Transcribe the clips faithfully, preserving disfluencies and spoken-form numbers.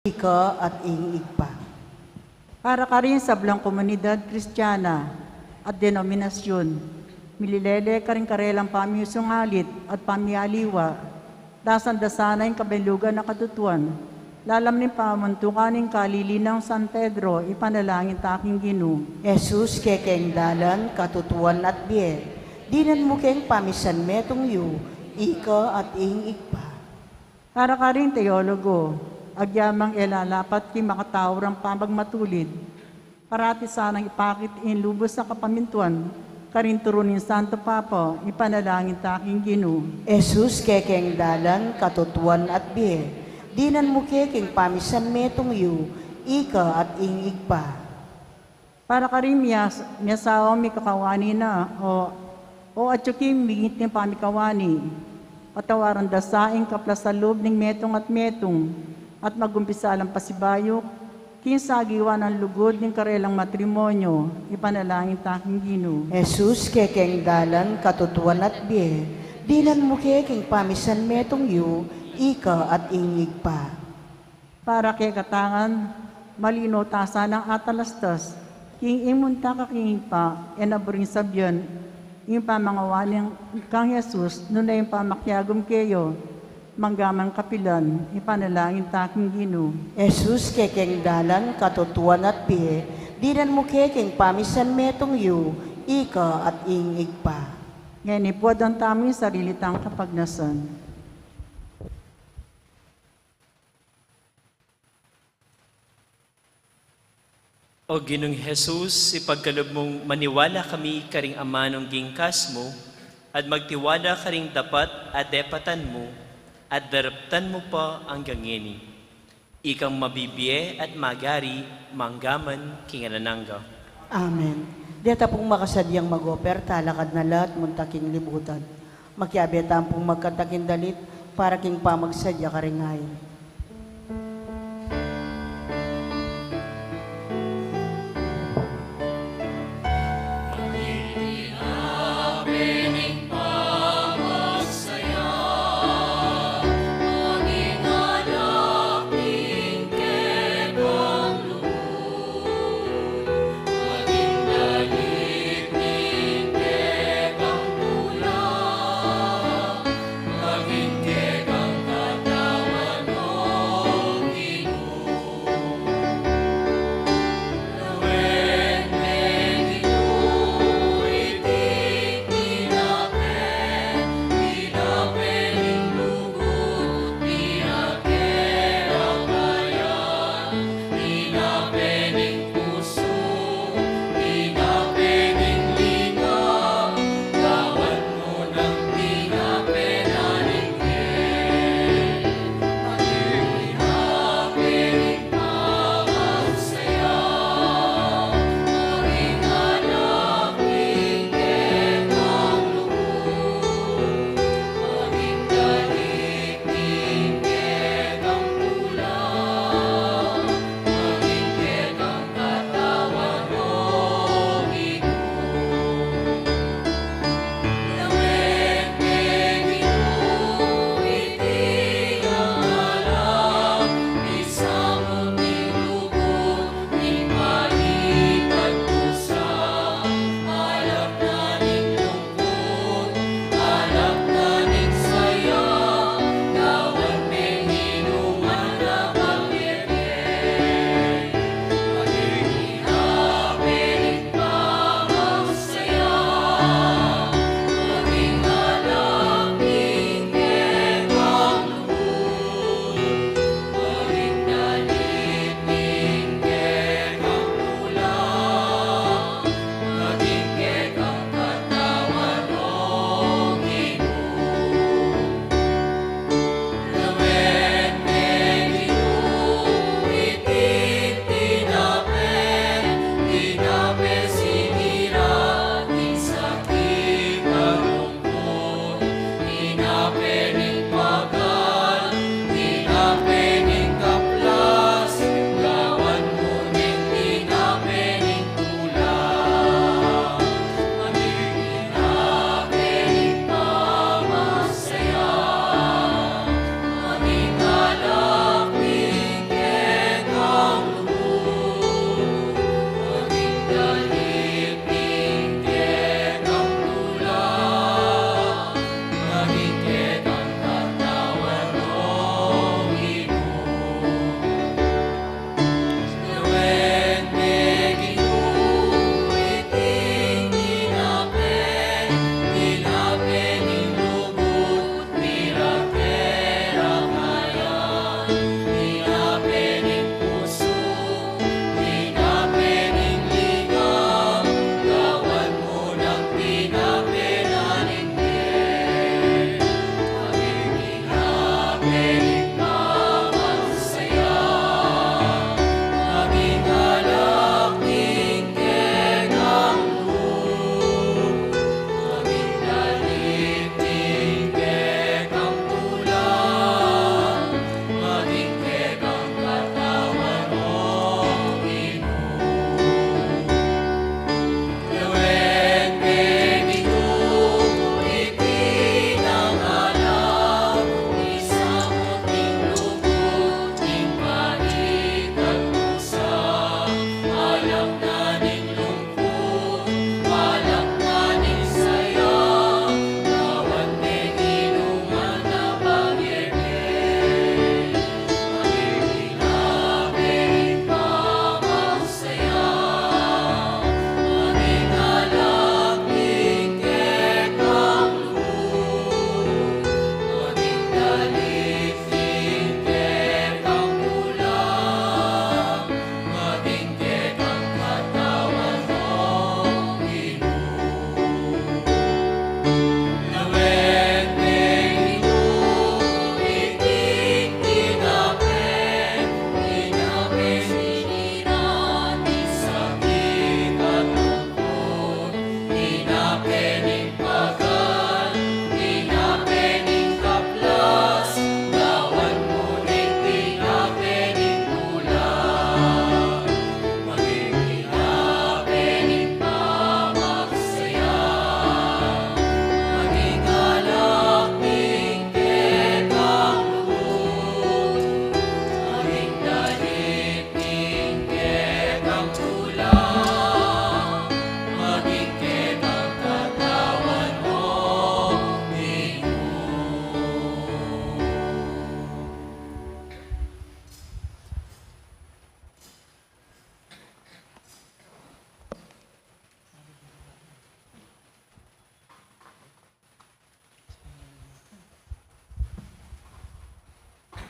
ika at ing Ibpa. Para karing sablang komunidad Kristiana at denominasyun, mililele karing karelang pamisungalit at pamialiwa, dasang-dasa na ing kabalugan a katutuan, lalam ning pamuntukan ning kalilinang San Pedro, ipanalangin ta king Ginu. Jesus, kekeng dalan, katutuan at bie, dinan mu keng pamisan metung yu, ika at ing Ibpa. Para karing teologo, agyamang e lalapat king makataurang pamagmatulid, parati sanang ipakit ing lubus a kapamintuan karing turu ning Santo Papa, ipanalangin ta king Ginu. Jesus, kekeng dalan, katutuan at bie, dinan mu ke king pamisan metung yu, ika at ing Ibpa. Para karing miyas-, miasawang mikakawani na, o, o atyu king migit ning pamikawani, patawaran da sa ing kaplas a lub ning metung at metung, at magumpisa lang pasibayu king sagiwan nang lugud ning karelang matrimonyo, ipanalangin ta king Ginu. Jesus, kekeng dalan, katutuan at bie, dinan mu ke king pamisan metung yu, ika at ing Ibpa. Para kekatang malino ta sanang atalastas king ing munta ka king Ibpa, e na buring sabian ing pamangawani nang Jesus, nune ing pamakiagum keya, manggaman kapilan, ipanalangin ta king Ginu. Jesus, kekeng dalan, katutuan at bie, dinan mu ke king pamisan metung yu, ika at ing Ibpa. Ngeni pu, aduan tamu ing sarili tang kapagnasan. O Ginung Jesus, ipagkalub mung maniwala kami karing amanung gingkas mu, at magtiwala karing dapat a depatan mu, at daraptan mu pa anggang ngeni. Ikang mabibie at magari, manggaman king alang angga. Amen. Deta pung makasadyang mag-oper, talakad na la at munta king libutan. Makiabe tamu pung magkanta king dalit para king pamagsadya karing ayin.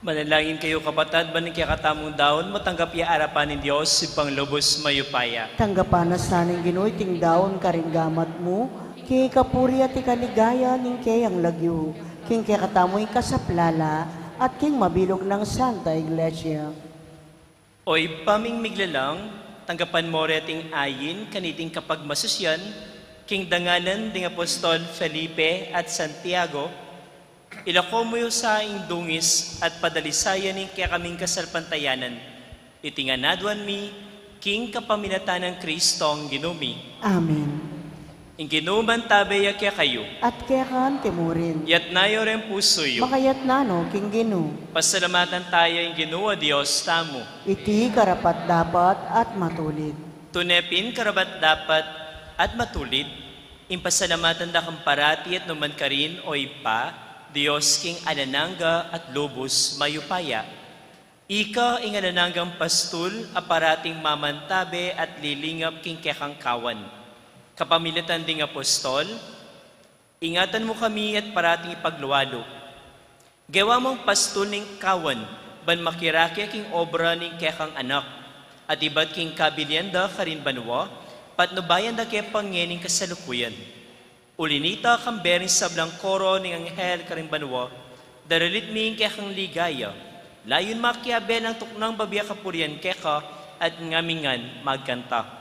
Manalangin kayu, kapatad, ban ing kekatamung daun matanggap ya arapan ning Dios, Ibpang lubus mayupaya. Tanggapan na sa ning Ginu iting daun karing gamat mu, king kapurian at ikaligaya ning keyang lagyu, king kekatamung ikasaplala, at king mabilug nang Santa Iglesia. O Ibpa ming miglalang, tanggapan mu reting ayin kaniting kapagmasusian, king danganan ding Apostol Felipe at Santiago, ilako mu sa ing dungis at padalisayan ing kekaming kasalpantayanan. Iti ngan aduan mi, king kapamilatan nang Kristong Ginu mi. Amen. Ing Ginu mantabe ya kekayu. At keka naman murin. Yatna yu reng pusu yu. Makayatna no king Ginu. Pasalamatan taya ing Ginu a Dios tamu. Iti karapat-dapat at matulid. Tune pin karapat-dapat at matulid, ing pasalamatan da kang parati at nukarin man, O Ibpa, Dios king alang angga at lubus mayupaya. Ika ing alang anggang pastul a parating mamantabe at lilingap king kekang kawan. Kapamilatan ding apostol, ingatan mu kami at parating ipaglualu. Gewa mung pastul ning kawan, ban makirake king obra ning kekang Anak, at ibat king kabilian da karin banua, patnubayan da ke pa ngening kasalukuyan. Uli na nita, kambe ring sablang koro ning anghel karing banua, daralit mi ing kekang ligaya, layun makiabe lang tuknang bibie kapurian keka, at ngami ngan magkanta.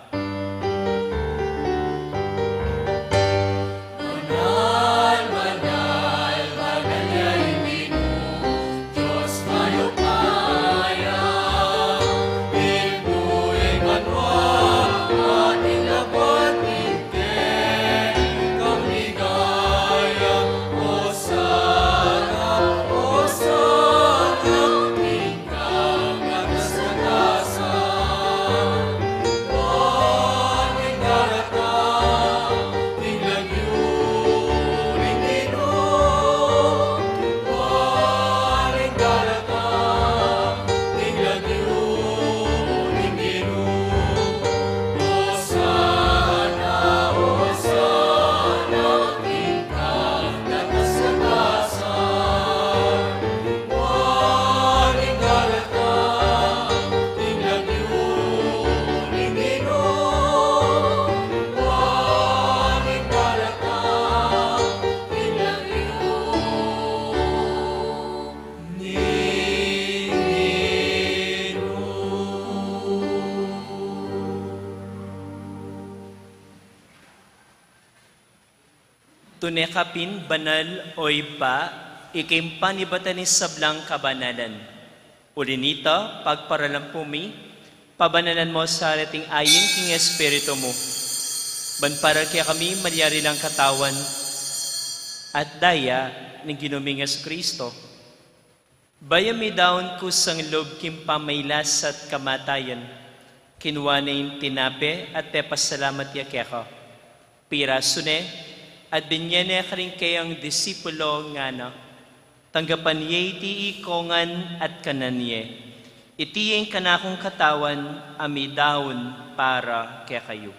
Tune ka pin banal, O Ibpa, ika ing panibatan ning sablang kabanalan. Uli na nita, pagparalan pu mi, pabanalan mu sa reting ayin king Espiritu mu, ban para kekami malyari lang katawan at daya ning Ginu ming Jesucristo. Bayu mi daun kusang lub king pamailas at kamatayan, kinua ne ing tinape at pepasalamat ya keka. Pirasu ne, at binye ne karing kayang disipulu, ngana: Tanggapan ye iti ikongan at kanan ye. Iti ing kanakung katawan a midaun para kekayu.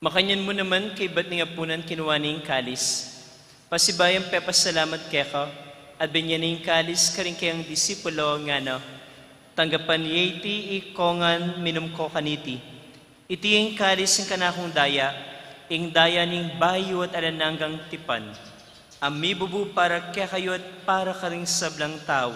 Makanyan mu naman, kaybat ning apunan, kinua ne ing kalis, pasibayu yang pepasalamat keka, at binye ne ing kalis karing kayang disipulu, ngana: Tanggapan ye iti ikongan, minum ko kaniti. Iti ing kalis ning kanakung daya, ing daya ning bayu at alang anggang tipan, a mibubu para kekayu at para karing sablang tau,